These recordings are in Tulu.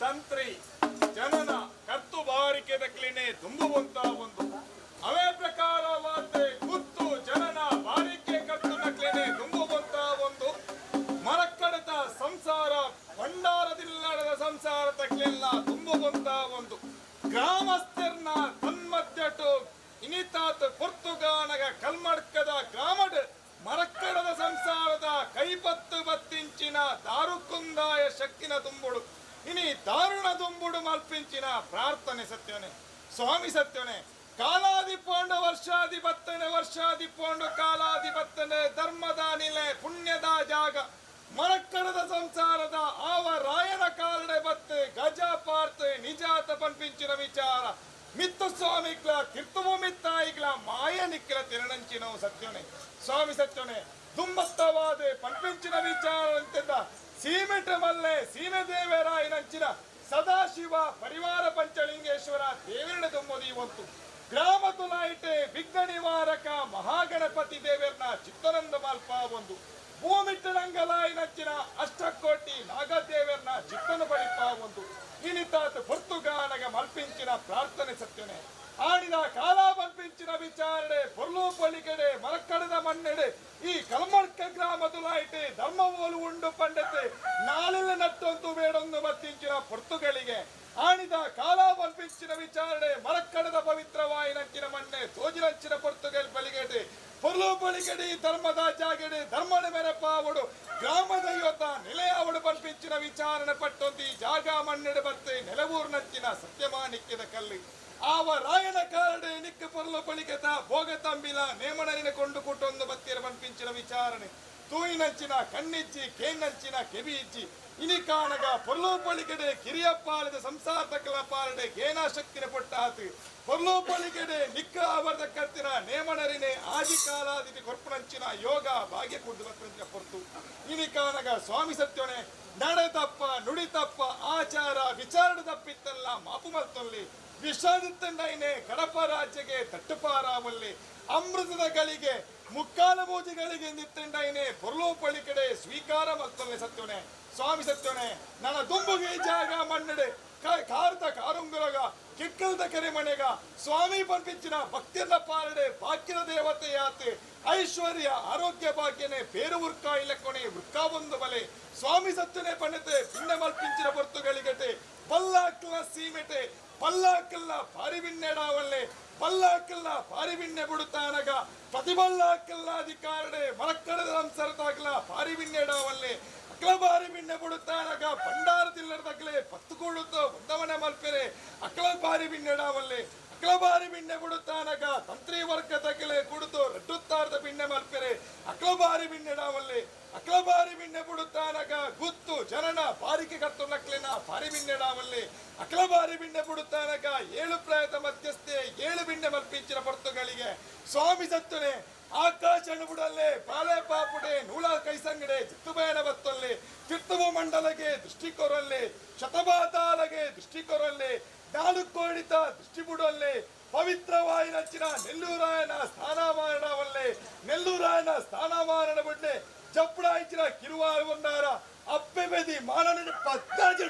ತಂತ್ರಿ ಜನನ ಕರ್ತು ಬಾರಿಕೆದಕ್ಲಿನೇ ದುಂಬುವಂತ ಒಂದು ಅವೇ ಪ್ರಕಾರವಾದ ಗುತ್ತು ಜನನ ಬಾರಿಕೆ ಕರ್ತುನಕ್ಲಿನೇ ದುಂಬುವಂತ ಒಂದು ಮರಕ್ಕಡತ ಸಂಸಾರ ಭಂಡಾರದಿಲ್ಲದ ಸಂಸಾರ ತಕ್ಲೆಲ್ಲ ತುಂಬುವಂತ ಒಂದು ಗ್ರಾಮಸ್ಥರ್ನ ತನ್ಮಧ್ಯಟು ಇನಿತಾತ ಪೊರ್ತುಗಾನಗ ಕಲ್ಮಡ್ಕದ ಗ್ರಾಮಡ್ ಮರಕ್ಕಡದ ಸಂಸಾರದ ಕೈಪತ್ತು ಬತ್ತಿಂಚಿನ ದಾರುಕುಂದಾಯ ಶಕ್ತಿನ ತುಂಬುಡು ಇನಿ ದಾರುಣ ದುಂಬುಡು ಮಲ್ಪಿಂಚಿನ ಪ್ರಾರ್ಥನೆ ಸತ್ಯನೆ ಸ್ವಾಮಿ ಸತ್ಯನೆ. ಕಾಲಾದಿ ಪೋಂಡು ವರ್ಷಾದಿ ಬತ್ತನೆ, ವರ್ಷಾದಿ ಪೋಂಡು ಕಾಲಾದಿ ಬತ್ತನೆ, ಧರ್ಮದ ನಿಲೆ ಪುಣ್ಯದ ಜಾಗ ಮರಕ್ಕಡದ ಸಂಸಾರದ ಆವ ರಾಯನ ಕಾಲಡೆ ಬತ್ತೆ ಗಜ ಪಾರ್ತೆ ನಿಜಾತ ಪಂಪಿಂಚಿನ ವಿಚಾರ ಮಿತ್ತು ಸ್ವಾಮಿಗ್ಲ ಕಿರ್ತುವು ಮಿತ್ತಾಯಿಗ್ಲ ಮಾಯ ನಿಕ್ಕಿಲ ತಿರಣಂಚಿನವು ಸತ್ಯನೆ ಸ್ವಾಮಿ ಸತ್ಯನೆ. ದುಂಬತ್ತವಾದೆ ಪಂಪಿಂಚಿನ ವಿಚಾರ ಅಂತಿದ್ದ ಸೀಮೆಟ ಮಲ್ಲೆ ಸೀಮೆ ದೇವರಾಯನಂಚಿನ ಸದಾಶಿವ ಪರಿವಾರ ಪಂಚಲಿಂಗೇಶ್ವರ ದೇವರನ ದುಮ್ಮದಿ ಒಂದು ಗ್ರಾಮ ತುಲಾಯಿಟೆ ವಿಘ್ನ ನಿವಾರಕ ಮಹಾಗಣಪತಿ ದೇವರನ ಚಿತ್ತನಂದ ಮಲ್ಪ ಒಂದು ಭೂಮಿಟ್ಟರಂಗಲಾಯಿನಂಚಿನ ಅಷ್ಟಕೋಟಿ ನಾಗದೇವರನ ಚಿತ್ತನು ಬಳಿಪ ಒಂದು ಇನಿತಾತ ಪೊರ್ತುಗಾನಗ ಮಲ್ಪಿಂಚಿನ ಪ್ರಾರ್ಥನೆ ಸತ್ಯನೆ. ಆಡಿದ ಕಾಲ ಮಲ್ಪಿಂಚಿನ ವಿಚಾರಣೆ ಪೊರ್ಲು ಪೊಲಿಕೆಡೆ ಮರಕ್ಕಡದ ಮಣ್ಣೆಡೆ ಈ ಕಲ್ಮಡ್ಕ ಗ್ರಾಮದುಲಾಯಿಟೆ ಧರ್ಮವೋಲು ಉಂಡು ಪಂಡತೆ ನಾಳೆಲ್ಲ ನಟ್ಟೊಂದು ಬೇಡೊಂದು ಮತ್ತಿಂಚಿನ ಪೊರ್ತುಗಳಿಗೆ ಆಣಿದ ಕಾಲ ಮಲ್ಪಿಂಚಿನ ವಿಚಾರಣೆ ಮರಕ್ಕಡದ ಪವಿತ್ರವಾಯಿನಂಚಿನ ಮಣ್ಣೆ ತೋಜಿನಂಚಿನ ಪೊರ್ತುಗಲ್ ಬಲಿಗೆಡೆ ಪೊರ್ಲು ಬಳಿಗಡಿ ಧರ್ಮದ ಜಾಗಡೆ ಧರ್ಮದ ಮೆರಪಾವಡು ಗ್ರಾಮದ ಯೋತ ನೆಲೆಯಾವಡು ಪಂಪಿಂಚಿನ ವಿಚಾರಣೆ ಪಟ್ಟೊಂದಿ ಜಾಗ ಮಣ್ಣೆಡೆ ಬತ್ತೆ ನೆಲವೂರ್ನಂಚಿನ ಸತ್ಯಮಾನಿಕ್ಕಿದ ಕಲ್ಲು ಆವ ರಾಯನ ಕಾರಡೆ ನಿಕ್ಕ ಪೊರ್ಲು ಬಳಿಗೆತ ಭೋಗ ತಂಬಿಲ ನೇಮಣನಿನ ಕೊಂಡು ಕುಟ್ಟೊಂದು ಬತ್ತಿರ ಪಂಪಿಂಚಿನ ವಿಚಾರಣೆ ತೂಯಿನಂಚಿನ ಕಣ್ಣಿಜ್ಜಿ ಕೇಂಗಂಚಿನ ಕೆವಿ ಇಜ್ಜಿ ಇನಿ ಕಾಣಗ ಪೊರ್ಲು ಪಳಿಗೆಡೆ ಕಿರಿಯ ಪಾಲದ ಸಂಸಾರ ತಕ್ಕಲ ಪಾಲಡೆ ಗೇನಾ ಶಕ್ತಿನ ಪೊಟ್ಟಾತು ಪೊರ್ಲು ಪಳಿಗೆಡೆ ನಿಕ್ಕ ಅವರದ ಕರ್ತಿನ ನೇಮಣರಿನೆ ಆದಿ ಕಾಲಾದಿತಿ ಕೊರ್ಪುಣಂಚಿನ ಯೋಗ ಭಾಗ್ಯ ಕುಡ್ದು ಬತ್ತಂಚಿನ ಪೊರ್ತು ಇನಿ ಕಾಣಗ ಸ್ವಾಮಿ ಸತ್ಯನೆ ನಡೆ ತಪ್ಪ ನುಡಿ ತಪ್ಪ ಆಚಾರ ವಿಚಾರಣೆ ತಪ್ಪಿತ್ತಲ್ಲ ಮಾಪು ಮಲ್ತೊಲ್ಲಿ ವಿಷಾದಿತ್ತಂಡೈನೆ ಕಡಪ ರಾಜ್ಯಗೆ ತಟ್ಟುಪಾರಾವಲ್ಲಿ ಅಮೃತದ ಗಳಿಗೆ ಮುಕ್ಕಾಲ ಮೂಜಿಗಳಿಗೆ ನಿತ್ತಂಡೈನೆ ಪೊರ್ಲು ಪಳಿಕಡೆ ಸ್ವೀಕಾರ ಮಲ್ತೊಲ್ಲೆ ಸತ್ಯನೆ ಸ್ವಾಮಿ ಸತ್ಯನೆ. ನನ್ನ ದುಂಬುಗೆ ಜಾಗ ಮಣ್ಣಡೆ ಕಾರದ ಕಾರುಂಗುರಗ ಕಿಕ್ಕಲ್ದ ಕೆರೆಮನೆಗ ಸ್ವಾಮಿ ಪಂಪಿಂಚಿನ ಭಕ್ತಿಯನ್ನ ಪಾಲಡೆ ಭಾಗ್ಯದ ದೇವತೆಯಾತೆ ಐಶ್ವರ್ಯ ಆರೋಗ್ಯ ಭಾಗ್ಯನೆ ಪೇರು ಉರ್ಕ ಇಲ್ಲಕೊನೆ ವೃಕ್ಕ ಒಂದು ಬಲೆ ಸ್ವಾಮಿ ಸತ್ಯನೆ ಪಣ್ಣತೆ ಪಿಂಡ ಮಲ್ಪಿಂಚಿನ ಪೊರ್ತುಗಳಿಗಟೆ ಪಲ್ಲಾಕ್ಲ ಸೀಮೆಟೆ ಪಲ್ಲಾಕಲ್ಲ ಪಾರಿವಿನ್ನೆಡಾವಲ್ಲೆ ಪಲ್ಲಾಕಲ್ಲ ಪಾರಿವಿನ್ನೆ ಬಿಡುತ್ತಾನಗ ಪ್ರತಿಬಲ್ಲಾಕಲ್ಲ ಅಧಿಕಾರಡೆ ಮರಕ್ಕಡದ ಸಂಸರತಾಗಲ ಪಾರಿವಿನ್ನೆಡಾವಲ್ಲೆ ಅಕ್ಲ ಬಾರಿ ಬಿನ್ನೆ ಬಿಡುತ್ತಾನಗ ಭಂಡಾರ ತಿಲ್ಲರದಗ್ಲೆ ಪತ್ತು ಕೂಡುತ್ತೋ ಒಂದವನೆ ಮಲ್ಪೆರೆ ಅಕ್ಲ ಬಾರಿ ಬಿನ್ನೆಡಾವಲ್ಲೆ ಅಕ್ಲ ಬಾರಿ ಬಿನ್ನೆ ಬಿಡುತ್ತಾನಗ ತಂತ್ರಿ ವರ್ಗ ತಗಲೆ ಕುಡಿದು ರಡ್ಡುತ್ತಾರದ ಬಿನ್ನೆ ಮಲ್ಪೆರೆ ಅಕ್ಲ ಬಾರಿ ಬಿನ್ನೆಡಾವಲ್ಲೆ ಅಕ್ಲ ಬಾರಿ ಬಿನ್ನೆ ಬಿಡುತ್ತಾನಗ ಗುತ್ತು ಜನನ ಬಾರಿಕೆ ಕಟ್ಟು ನಕ್ಲೆನ ಬಾರಿ ಬಿನ್ನೆಡಾವಲ್ಲೆ ಅಕ್ಲ ಬಾರಿ ಬಿನ್ನೆ ಬಿಡುತ್ತಾನಗ ಏಳು ಪ್ರಾಯದ ಮಧ್ಯಸ್ಥೆ ಏಳು ಬಿನ್ನೆ ಮಲ್ಪಿಂಚಿನ ಪೊರ್ತುಗಳಿಗೆ ಸ್ವಾಮಿ ಸತ್ತುನೆ ಆಕಾಶ ಬುಡಲ್ಲೆ ಪಾಲೆ ಪಾಪುಡೆ ನೂಲ ಕೈಸಂಗಡೆ ಚಿತ್ತುಬಯನ ಬತ್ತೊಲ್ಲೆ ತಿರ್ತುವು ಮಂಡಲಗೆ ದೃಷ್ಟಿಕೊರಲ್ಲೆ ಶತಬಾತಾಲಗೆ ದೃಷ್ಟಿಕೊರಲ್ಲೆ ನಾಲ್ಕು ಕೋಡಿತ ದೃಷ್ಟಿ ಬುಡಲ್ಲೆ ಪವಿತ್ರವಾಯಿನಂಚಿನ ನೆಲ್ಲೂರಾಯನ ಸ್ಥಾನಮಾರಣವಲ್ಲೆ ನೆಲ್ಲೂರಾಯನ ಸ್ಥಾನಮಾರಣ ಬಿಡ್ಲೆ ಜಪ್ಪುಡಾయించిన ಕಿರುವಾರು ಉನ್ನಾರ ಅಪ್ಪೆ ಬೆದಿ ಮಾನನ ಪದ್ದಾಜಿ.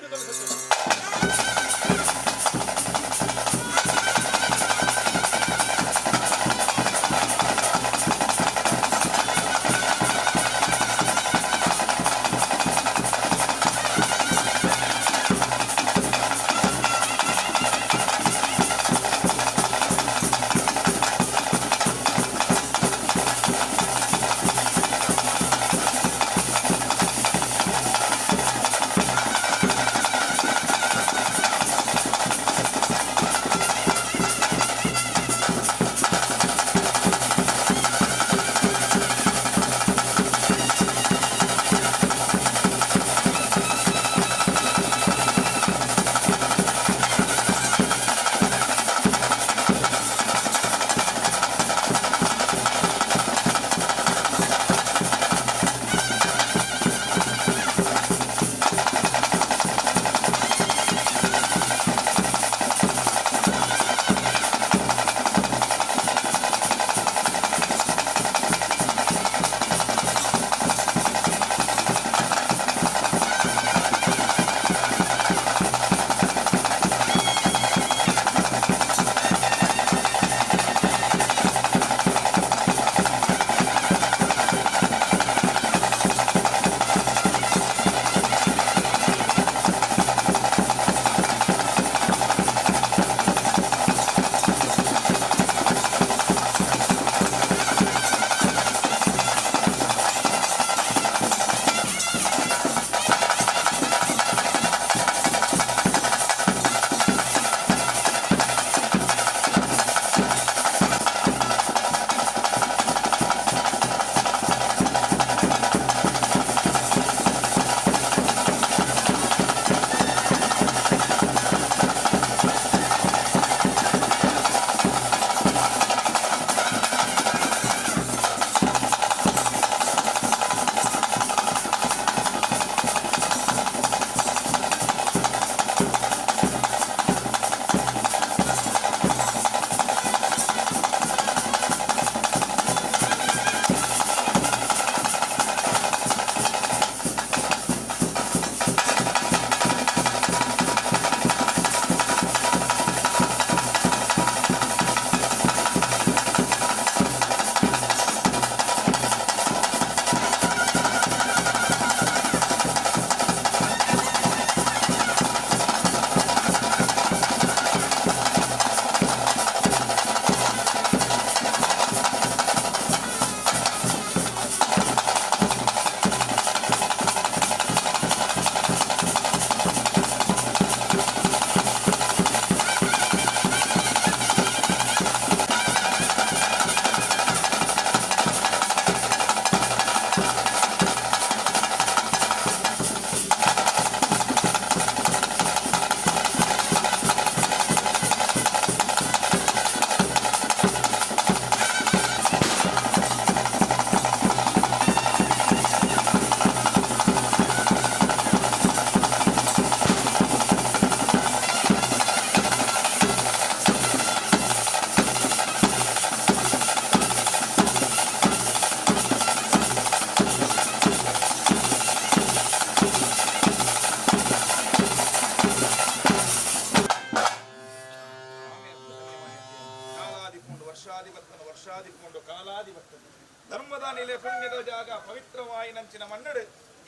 ಆದಿಕೊಂಡು ಕಾಲಾದಿ ಬರ್ತದೆ ಧರ್ಮದ ನಿಲೆ ಪುಣ್ಯದ ಜಾಗ ಪವಿತ್ರವಾಯಿನಂಚಿನ ಮನ್ನಡು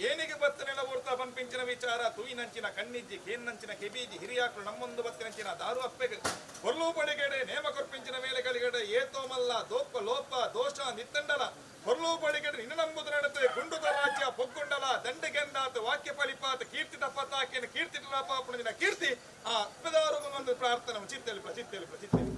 ಏನಿಗೆ ಬತ್ತನೆಲ ಊರ್ತ ಪನ್ಪಿಂಚಿನ ವಿಚಾರ ತೂಯಿನಂಚಿನ ಕಣ್ಣಿಜ್ಜಿ ಕೇನ್ನಂಚಿನ ಕೆಬೀಜಿ ಹಿರಿಯಾಕ್ಳು ನಮ್ಮೊಂದು ಬತ್ತಿನಂಚಿನ ದಾರು ಅಪ್ಪೆಗೆ ಕೊರ್ಲು ಬಡಿಗೆಡೆ ನೇಮ ಕೊರ್ಪಿಂಚಿನ ಮೇಲೆ ಕಲಿಗಡೆ ಏತೋ ಮಲ್ಲ ದೋಪ ಲೋಪ ದೋಷ ನಿತ್ತಂಡಲ ಕೊರ್ಲು ಬಡಿಗೆಡೆ ನಿನ್ನ ನಂಬುದು ನಡತೆ ಗುಂಡುದ ರಾಜ್ಯ ಪೊಗ್ಗುಂಡಲ ದಂಡಿಗೆಂದಾತ ವಾಕ್ಯ ಫಲಿಪಾತ ಕೀರ್ತಿ ತಪ್ಪತಾಕೇನ ಕೀರ್ತಿ ಪಾಪುಣಿನ ಕೀರ್ತಿ ಆ ಅಪ್ಪದಾರು ಒಂದು ಪ್ರಾರ್ಥನೆ ಚಿತ್ತೆಲಿಪ ಚಿತ್ತೆಲಿಪ ಚಿತ್ತೆಲಿಪ.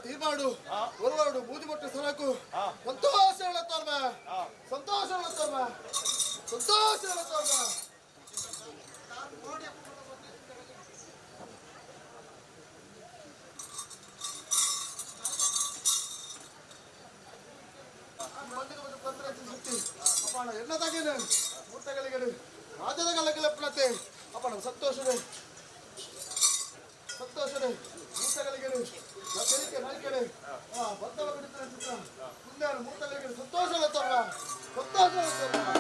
ತೀರ್ಮಾಡು ಒರವಾಡು ಮೂಜಿ ಸಲಕು ಸಂತೋಷ ಹೇಳುತ್ತಾರ್ಮ, ಸಂತೋಷ ಹೇಳುತ್ತಾರ್ಮ, ಸಂತೋಷ ಹೇಳುತ್ತಾರ್ಮ. ಅಪ್ಪ ಎಣ್ಣ ತಾಗೇನು ಮೂರ್ತಗಳಿಗೆ ರಾಜ್ಯದ ಕಾಲಕ್ಕೆ ಅಪ್ಪ ನಮ್ಮ ಸಂತೋಷನೇ ಸಂತೋಷನೇ ಮೂರ್ತಗಳಿಗೆ ತೆರಿಗೆ ನಾಲ್ಕೆಡೆ ಬಂದವ ಚಿತ್ರ ಮುಂದೆ ಮೂರ್ತಗಳಿಗೆ ಸಂತೋಷ ಹೇಳುತ್ತಾರ, ಸಂತೋಷ ಹೇಳುತ್ತಾರ.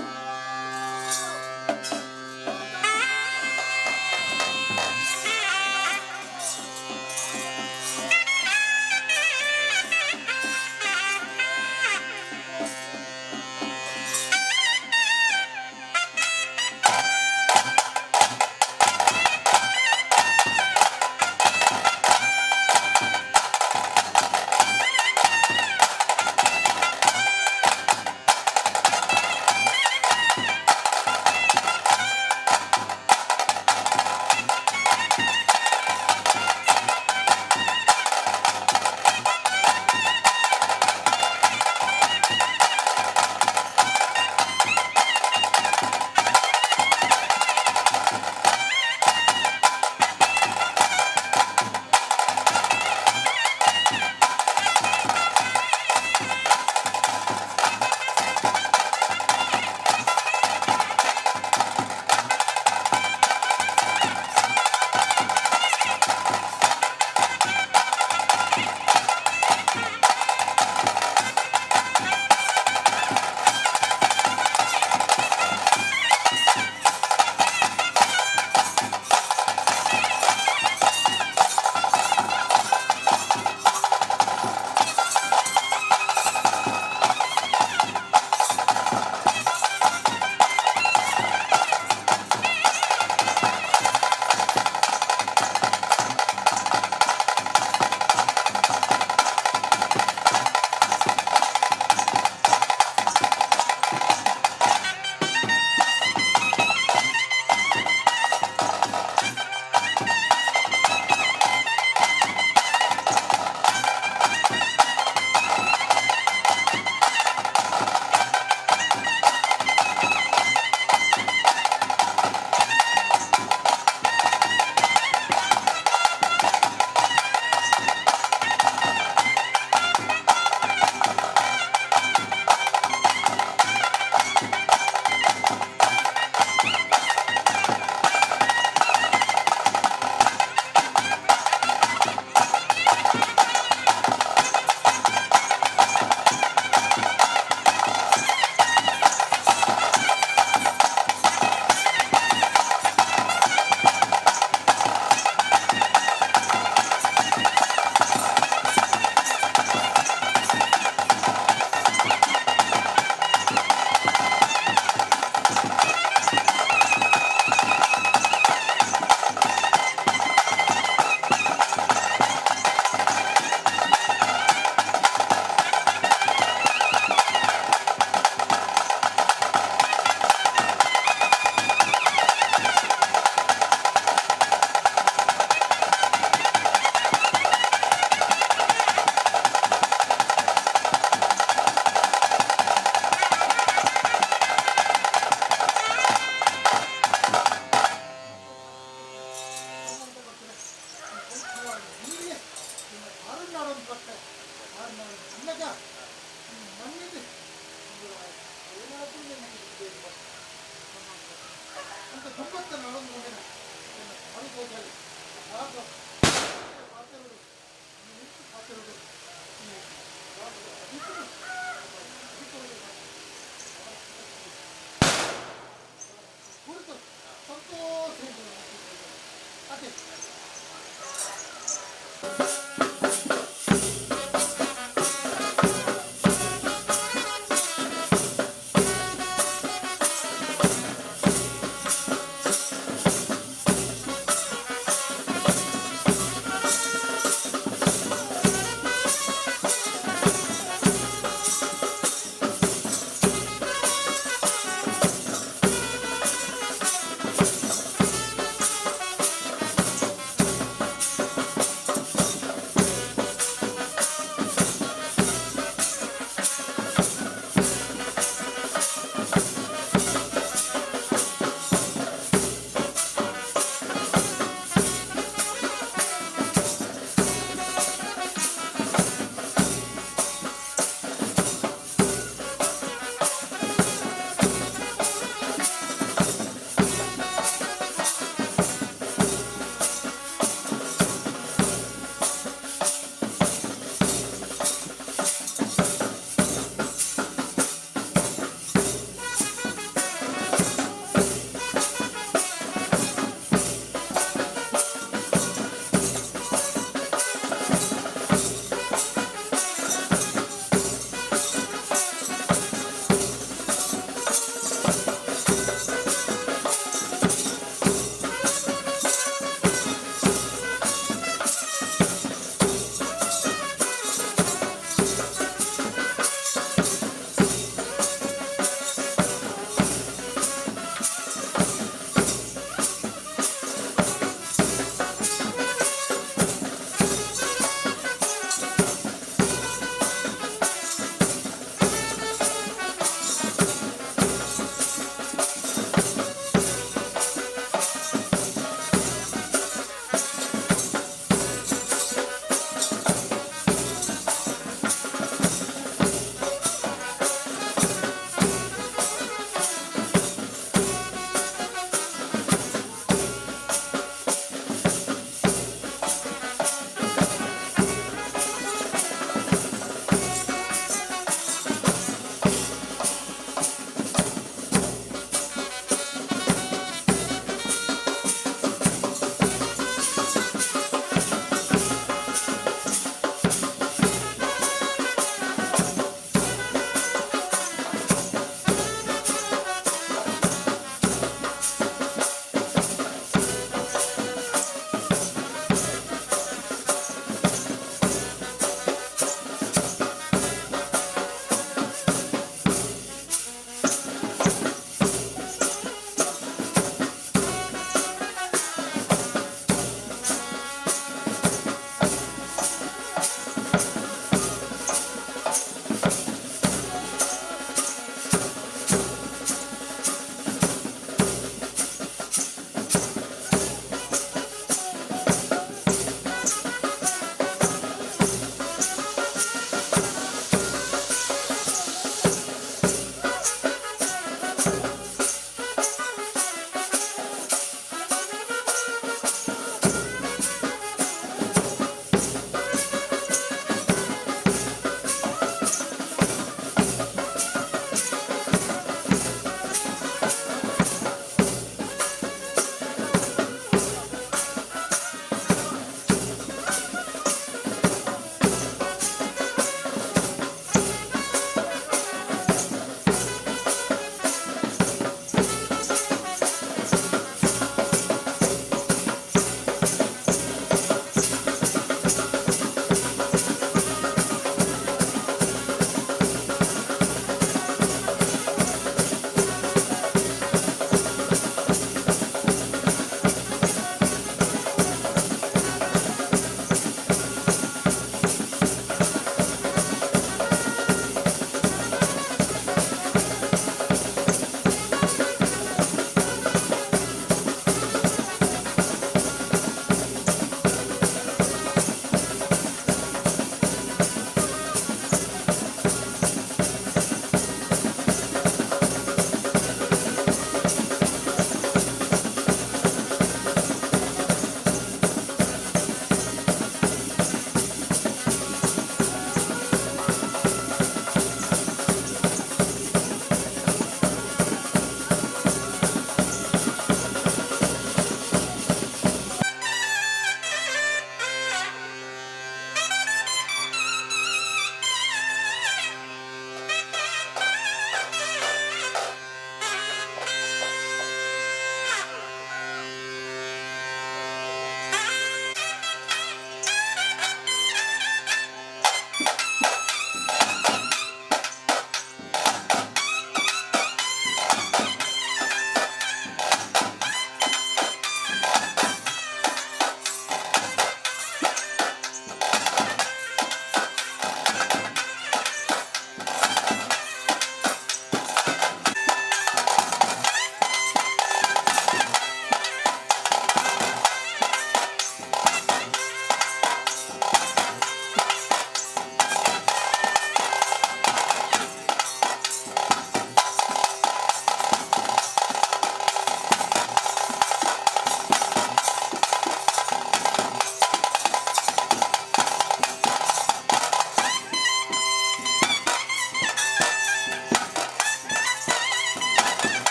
ದುಂಬತ್ತ ನಡೊಂದು ಉಂಡಿನ ಅದು ತೋಜಾಲಿ ಆಗ ಪಾತೆರಡು ನಿಂತು ಪಾತೆರಡು ಈ ಕುರಿತು ಸಂತೋಷ ಅದೇ.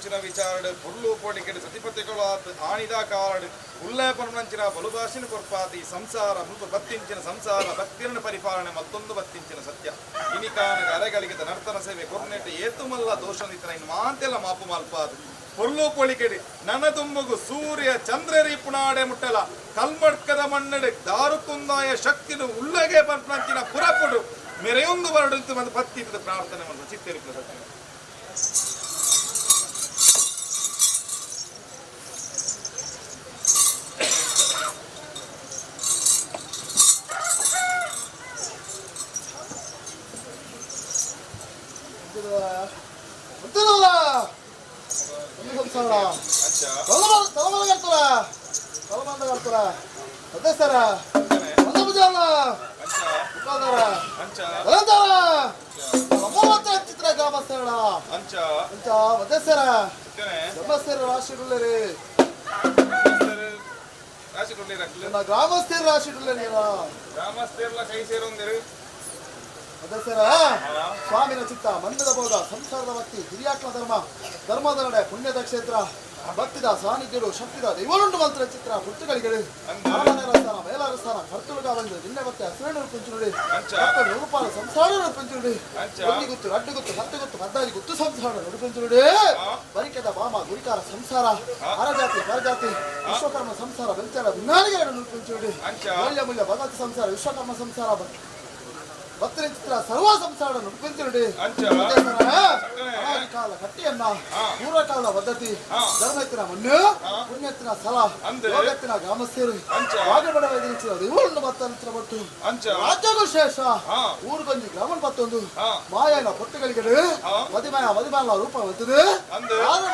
ಪನ್ಪುನಂಚಿನ ವಿಚಾರಡ್ ಪೊರ್ಲು ಪೋಡಿಕೆಡ್ ಸತಿಪತಿಗಳಾತ್ ಆನಿದ ಕಾಲಡ್ ಉಲ್ಲೆ ಪನ್ಪುನಂಚಿನ ಬಲುಭಾಷಿನ ಕೊರ್ಪಾತಿ ಸಂಸಾರ ಮುಲ್ಪ ಬತ್ತಿಂಚಿನ ಸಂಸಾರ ಭಕ್ತಿರನ ಪರಿಪಾಲನೆ ಮತ್ತೊಂದು ಬತ್ತಿಂಚಿನ ಸತ್ಯ ಇನಿಕಾನಗ ಅರೆಗಳಿಗೆ ನರ್ತನ ಸೇವೆ ಕೊರ್ನೆಟ್ ಏತುಮಲ್ಲ ದೋಷನಿತನ ಇನ್ನು ಮಾಂತೆಲ್ಲ ಮಾಪು ಮಲ್ಪಾದು ಪೊರ್ಲು ಪೊಳಿಕೆಡಿ ನನ ತುಂಬುಗು ಸೂರ್ಯ ಚಂದ್ರರಿ ಪುಣಾಡೆ ಮುಟ್ಟಲ ಕಲ್ಮಡ್ಕದ ಮಣ್ಣಡೆ ದಾರುಕುಂದಾಯ ಶಕ್ತಿನು ಉಳ್ಳಗೆ ಪನ್ಪುನಂಚಿನ ಪುರಪುಡು ಮೆರೆಯೊಂದು ಬರಡು ಒಂದು ಪತ್ತಿ ಪ್ರಾರ್ಥನೆ ಮಾಡುವ ಚಿತ್ತೇರಿ ಸತ್ಯ. ಗೊತ್ತಿರಲ್ಲ ಸಂಸಾರ ತಲಮಲ ಕಟ್ತಾರ ತಲಮಂದ ಕಟ್ತಾರ ಸದಸ್ಯರ ಮಂದಭುಜಾಲ ಮುಖಾದಾರ ಬಲಂದಾರ ಮೂವತ್ತರ ಚಿತ್ರ ಗ್ರಾಮಸ್ಥರ ಅಂಚ ಮಧ್ಯಸ್ಥರ ಬ್ರಹ್ಮಸ್ಥರ ರಾಶಿಗುಳ್ಳರಿ ಗ್ರಾಮಸ್ಥರ ರಾಶಿಗುಳ್ಳರಿ ಗ್ರಾಮಸ್ಥರ ಕೈ ಸೇರೊಂದಿರು ಸದಸ್ಯರ ಸ್ವಾಮಿನ ಚಿತ್ತ ಮಂದದ ಭೋಗ ಸಂಸಾರದ ಭಕ್ತಿ ಹಿರಿಯಾಕ್ಲ ಧರ್ಮ ಧರ್ಮದ ನಡೆ ಪುಣ್ಯದ ಕ್ಷೇತ್ರ ಭಕ್ತಿದ ಸಾನ್ನಿಧ್ಯರು ಶಕ್ತಿದ ದೈವನುಂಡು ಮಂತ್ರ ಚಿತ್ರ ಪುರ್ತುಗಳಿಗೆ ಅರಮನೆರ ಸ್ಥಾನ ಮೇಲಾರ ಸ್ಥಾನ ಕರ್ತುలుగా ಬಂದು ನಿನ್ನೆ ಮತ್ತೆ ಹಸಿರು ಪಂಚುನುಡಿ ನೂರುಪಾಲ ಸಂಸಾರ ಪಂಚುನುಡಿ ಒಂದು ಗುತ್ತು ರಡ್ಡು ಗುತ್ತು ಹತ್ತು ಗುತ್ತು ಹದ್ದಾರಿ ಗುತ್ತು ಸಂಸಾರ ನುಡಿ ಪಂಚುನುಡಿ ಬರಿಕೆದ ಬಾಮ ಗುರಿಕಾರ ಸಂಸಾರ ಅರಜಾತಿ ಪರಜಾತಿ ವಿಶ್ವಕರ್ಮ ಸಂಸಾರ ಬೆಲ್ಚಾರ ವಿಜ್ಞಾನಿಗಳ ನುಡಿ ಪಂಚುನುಡಿ ಮೌಲ್ಯ ಮೂಲ್ಯ ಭಗವತಿ ಸಂಸಾರ ವಿಶ್ವಕರ್ಮ ಸಂಸಾರ ಭಕ್ತರ ಚಿತ್ರ ಸರ್ವ ಸಂಸಾರ ನುಡಿಪಂಚನುಡಿ ಕಾಲ ಕಟ್ಟಿಯನ್ನ ಪೂರ್ವಕಾಲದ ಪದ್ಧತಿ ಧರ್ಮತ್ತಿನ ಮಣ್ಣು ಪುಣ್ಯತ್ತಿನ ಸ್ಥಳ ಯೋಗತ್ತಿನ ಗ್ರಾಮಸ್ಥರು ವಾಗಬಡ ದೇವರನ್ನು ಬತ್ತ ಬಟ್ಟು ರಾಜ್ಯಗೂ ಶೇಷ ಊರುಗೊಂಜಿ ಗ್ರಾಮ ಪತ್ತೊಂದು ಮಾಯನ ಪೊಟ್ಟುಗಳಿಗೆ ಮದಿಮಯ ಮದಿಮಾಲ ರೂಪ ಬಂತದು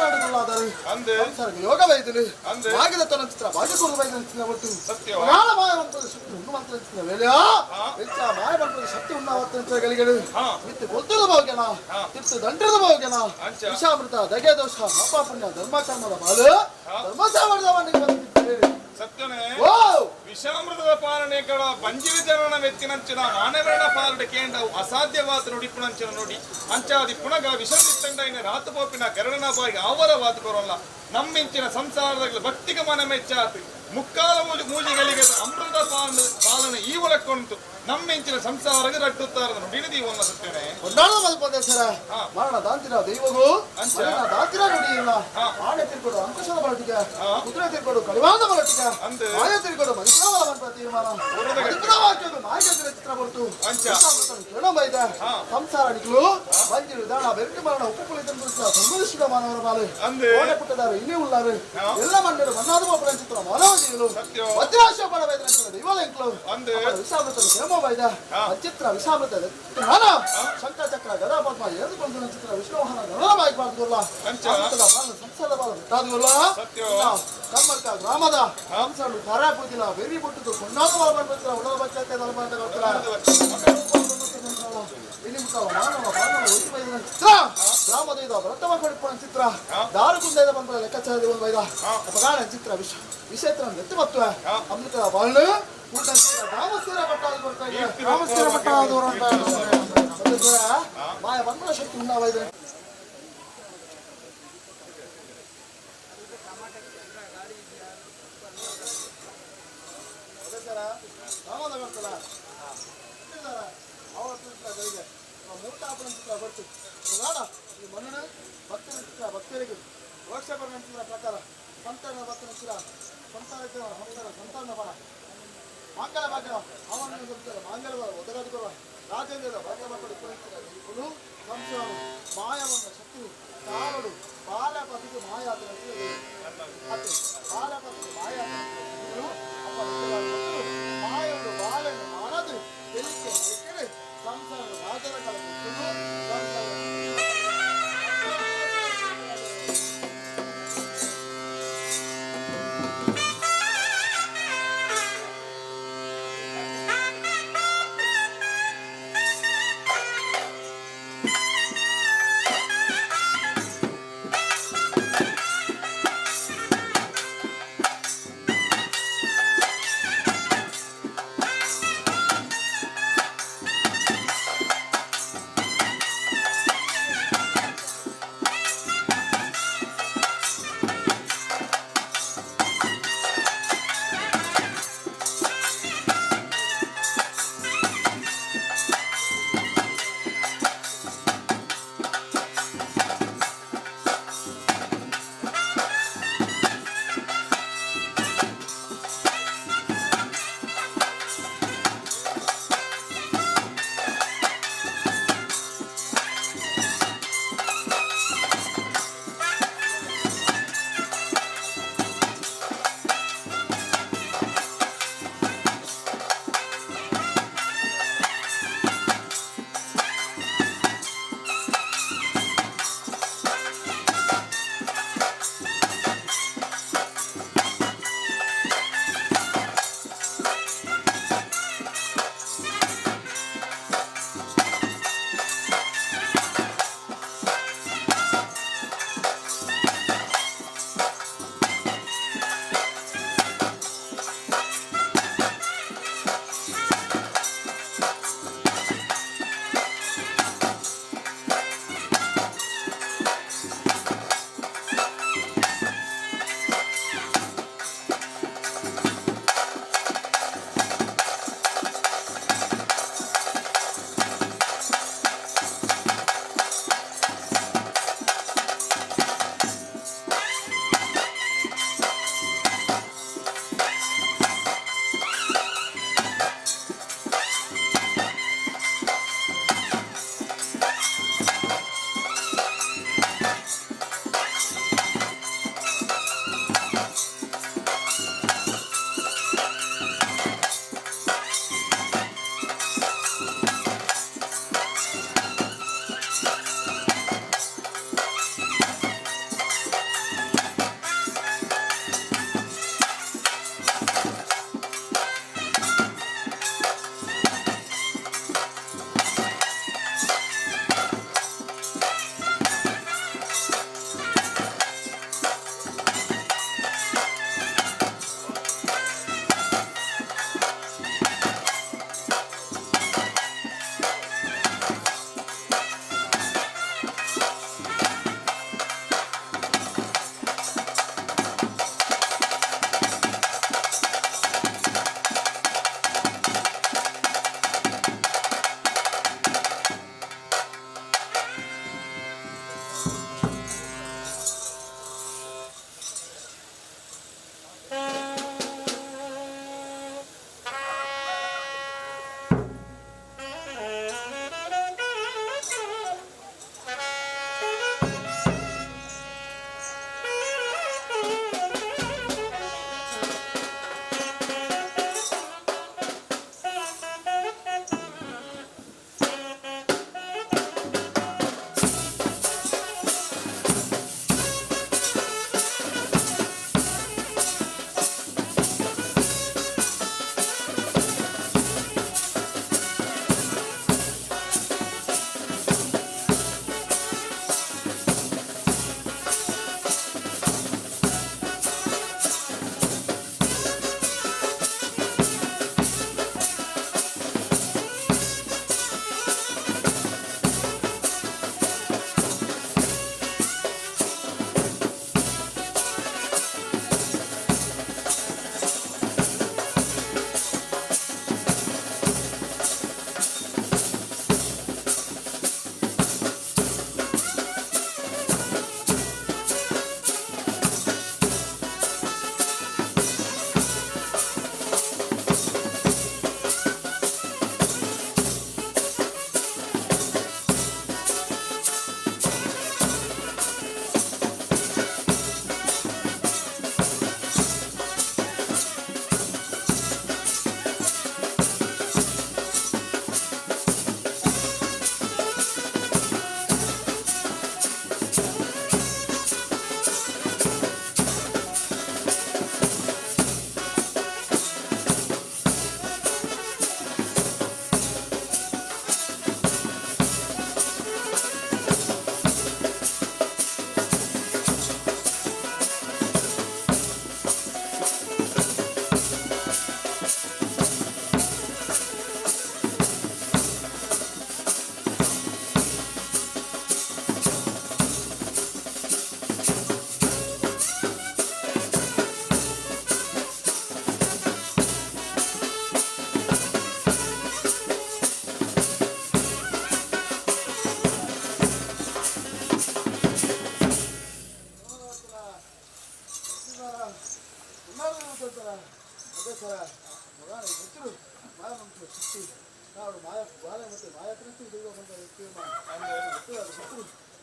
ಮಾಡಿದಲ್ಲಾದರು ಸಂಸಾರ ಯೋಗ ವೈದ್ಯರು ಭಾಗ್ಯದ ತನ್ನ ಚಿತ್ರ ಭಾಗ್ಯಕೂರು ವೈದ್ಯ ಒಟ್ಟು ಮಾಯ ಶಕ್ತಿ ಉಂಡು ಮಂತ್ರ ವೇಳೆಯ ಮಾಯ ಬಂದ ಶಕ್ತಿ ಉಣ್ಣಾವತ್ತಗಳಿಗಳು ಮಿತ್ತು ಗೊತ್ತದ ಭಾಗ್ಯನ ತಿತ್ತು ದಂಡದ ಭಾಗ್ಯನ ವಿಷಾಮೃತ ದಗೆ ದೋಷ ಪಾಪ ಪುಣ್ಯ ಧರ್ಮ ಕರ್ಮದ ಬಾಳು ಧರ್ಮ ಸಾವರ್ದ ಸತ್ಯನೇ ವಿಷಾಮೃತದ ಪಾಲನೆ ಕಡ ಬಂಜಿರ ಜನನ ವೆತ್ತಿನಂಚಿನ ಮಾನವರಣ ಪಾಲನೆ ಕೇಂಡವು ಅಸಾಧ್ಯವಾದ ನುಡಿಪುಣಂಚಿನ ನುಡಿ ಅಂಚಾದಿ ಪುಣಗ ವಿಷಮಿತ್ತಂಡೈನ ರಾತು ಪೋಪಿನ ಗರಡನ ಬಾಯಿಗೆ ಆವರ ವಾದುಕೊರಲ್ಲ ನಮ್ಮಿಂಚಿನ ಸಂಸಾರದಲ್ಲಿ ಭಕ್ತಿಗೆ ಮನ ಮೆಚ್ಚಾತು ಮುಕ್ಕಾಲ ಮೂಜಿಗಳಿಗೆ ಅಮೃತ ಪಾಲನೆ ಈ ಒಳಕ್ಕೊಂಟು ನಮ್ಮಿಂಚಿನ ಸಂಸಾರಕ್ಕೆ ರಟ್ಟುತ್ತಾರ ನುಡಿನದಿ ಒನ್ನ ಸತ್ಯನೇ ಕೊಂಡಾಡದ ಮಲ್ಪದೇಶರ ಮರಣ ದಾಂತಿರ ದೈವಗೂ ಮರಣ ದಾಂತಿರ ನುಡಿಯಿಲ್ಲ ಆನೆ ತಿರ್ಕೊಡು ಅಂಕುಶದ ಬಲಟಿಗೆ ಕುದುರೆ ತಿರ್ಕೊಡು ಕಡಿವಾಣದ ಬಲಟಿಗೆ ಮಾಯ ತಿರ್ಕೊಡು ಮದಿಪುರವಲ ಮಂತ್ರ ತೀರ್ಮಾನ ಮದಿಪುರ ವಾಕ್ಯದು ಮಾಯಗೆ ಚಿತ್ರ ಬರುತು ಕೇಳೋ ಬೈದ ಸಂಸಾರ ನಿಕ್ಲು ಬಂಜಿರು ದಾಣ ಬೆರಟು ಮರಣ ಉಪ್ಪು ಪುಳಿತ ಸಂಬಂಧಿಸಿದ ಮಾನವರ ಬಾಲು ಕೋಣೆ ಪುಟ್ಟದಾರು ಇಲ್ಲಿ ಉಳ್ಳಾರು ಎಲ್ಲ ಮಣ್ಣರು ಮನ್ನಾದ ಗೋಪುರ ಚಿತ್ರ ಮಾನವ ಜೀವಲು ವಜ್ರಾಶ ಬಡ ಬೈದ ದೈವಲೆಂಕ್ಲು ವಿಷಾಮೃತ ಕೇಳೋ ಬೈದ ಚಿತ್ರ ವಿಷಾಮೃತ ಶಂಕ ಚಕ್ರ ಗದಾ ಪದ್ಮ ಎರೆದುಕೊಂಡು ಚಿತ್ರ ವಿಷ್ಣುವಾಹನ ಗಣನ ಬಾಯ್ಬಾರ್ದುಲ್ಲ ಸಂಸಾರದ ಬಾಲ ಬಿಟ್ಟಾದುಲ್ಲ ಕಮ್ಮರ್ಕ ಗ್ರಾಮದ ಸಂಸಾರ ಕರ ಪೂಜಿಲ ಬೆರಿ ಬಿಟ್ಟದ್ದು ಕೊಂಡಾದ ಬಾಲ ಬಂದ್ಬಿಡ್ತಾರ ಉಡಲ ಬಚ್ಚತ್ತೆ ಇಲ್ಲಿ ಮುಖ ಮಾನವ ಮಾನವ ಒಟ್ಟು ಬೈದ ಚಿತ್ರ ಗ್ರಾಮದ ಇದು ವ್ರತವ ಕೊಡಿಪುಣ ಚಿತ್ರ ದಾರುಕುಂದ ಬಂದ ಲೆಕ್ಕಾಚಾರ ಒಂದು ಬೈದ ಅಪಗಾಣ ಚಿತ್ರ ವಿಷ ವಿಷೇತ್ರ ಎತ್ತು ಮತ್ತು ಅಮೃತದ ಬಾಳು ಗ್ರಾಮಸ್ಥರ ಪಟ್ಟ ಗ್ರಾಮಸ್ಥರ ಪಟ್ಟ ಮಾಯ ಬಂದ ಶಕ್ತಿ ಉಣ್ಣಾವೈದೆ ಭಕ್ತರಿಗೆ ಮೋಕ್ಷ ಪ್ರಕಾರ ಸಂತಾನ ಭಕ್ತನ ಸಂತಾನ ಸಂತಾನ ಸಂತಾನ ಬರ ಮಂಗಲ ಭಾಗ್ಯ ಅವನ ಮಂಗಲ ಒದಗದುಕೊಡುವ ರಾಜೇಂದ್ರ ಭಾಗ್ಯ ಮಕ್ಕಳು ಉಪಯೋಗಿಸಿದ ಸಂಸಾರ ಮಾಯವನ್ನು ಶಕ್ತಿ ತಾರಡು ಬಾಲಪತಿಗೆ ಮಾಯಾತನ ಬಾಲಪತಿಗೆ ಮಾಯಾತನ ಮಾಯವನ್ನು ಬಾಲನ್ನು ಮಾಡದು ಬೆಳಿಗ್ಗೆ ಸಂಸಾರ ರಾಜರ ಕಾಲ ಸಂಸಾರ.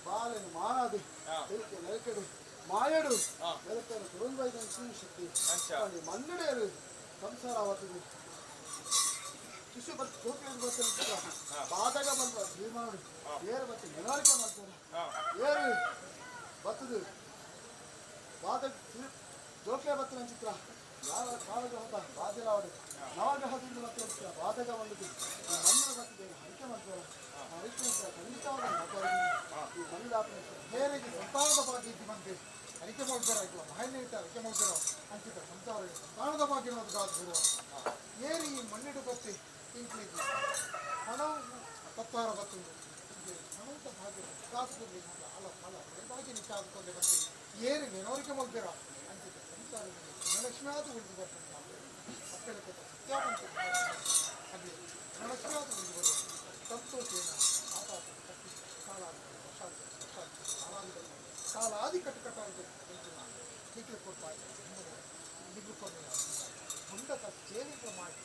ಬಾಲೆನು ಮಾನಾದಿ ನೆಲಕೆಡು ಮಾಯಡು ನೆಲಕೆಡು ತುರಂಬೈದ ಶಕ್ತಿ ಮನ್ನಡೆಯರು ಸಂಸಾರ ಆವತ್ತಿದೆ ಶಿಶು ಬರ್ತ ಬರ್ತಾರೆ ಬಾಧಕ ಬಂತ ತೀರ್ಮಾನ ಏರು ಮತ್ತೆ ನೆನವರಿಕೆ ಮಾಡ್ತಾರೆ ಏರು ಬತ್ತದು ಬಾಧಕ ಜೋಕೆ ಬತ್ತಿನ ಚಿತ್ರ ಯಾವ ಕಾಲಗ್ರಹ ಬಾಧ್ಯರಾವಡು ನವಗ್ರಹದಿಂದ ಬತ್ತಿನ ಚಿತ್ರ ಬಾಧಕ ಬಂದದ್ದು ಈ ಮಣ್ಣಿನ ಬತ್ತಿದೆ ಹರಿಕೆ ಮಾಡ್ತಾರೆ ಹರಿಕೆ ಅಂತ ಖಂಡಿತವಾದ ಮಾತಾಡಿದ್ದೀನಿ. ಈ ಮಣ್ಣಿನ ಬೇರೆಗೆ ಸಂತಾನದ ಭಾಗ್ಯ ಇದ್ದು ಬಂತೆ ಅರಿಕೆ ಮಾಡ್ತಾರ ಇಲ್ಲ ಮಹಿಳೆ ಇಟ್ಟ ಅರಿಕೆ ಮಾಡ್ತಾರ ಅಂಚಿತ ಸಂಸಾರ ಸಂತಾನದ ಭಾಗ್ಯ ಅನ್ನೋದು ಗಾದು ಏರಿ ಈ ಮಣ್ಣಿಡು ಬತ್ತಿ ಇಂಕ್ಲಿಗೆ ಹಣ ತತ್ತಾರ ಬತ್ತು ಹಣದ ಭಾಗ್ಯ ಕಾಸು ಅಲ್ಲ ಫಲ ಭಾಗ್ಯ ನಿಕ್ಕಾದುಕೊಂಡೆ ಬಂತೆ ಏರಿ ನೆನವರಿಕೆ ಮಲ್ಪೇರ ಅಂಚಿತ ಸಂಸಾರ ಧನಲಕ್ಷ್ಮಿ ಆದ ಉಳಿದು ಬರ್ತಂತ ಮಕ್ಕಳ ಸತ್ಯಾವಂತ ಅಲ್ಲಿ ಧನಲಕ್ಷ್ಮಿ ಆದ ಉಳಿದು ಬರುವ ಸಂತೋಷೇನ ಆತ ತಪ್ಪಿ ಕಾಲ ಕಾಲಾದಿ ಕಟ್ಟಕಟ್ಟ ಅಂತ ನಿಗ್ಲು ಕೊಡ್ತಾ ನಿಗ್ಲು ಕೊಡ ಮುಂದಕ ಸೇವಿಕೆ ಮಾಡಿ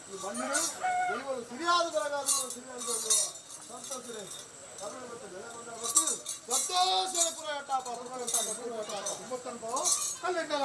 ಈ ಮಣ್ಣಿನ ದೈವರು ಸಿರಿಯಾದ ಬೆಳಗಾದರು ಸಿರಿಯಾದ ಸಂತೋಷರೇ ಸಂತೋಷ ಪುರ ಟಾಪ ಪುರ ಟಾಪ ಪುರ ಟಾಪ ಒಂಬತ್ತನ್ಪೋ ಕಲ್ಲೆಂಡಲ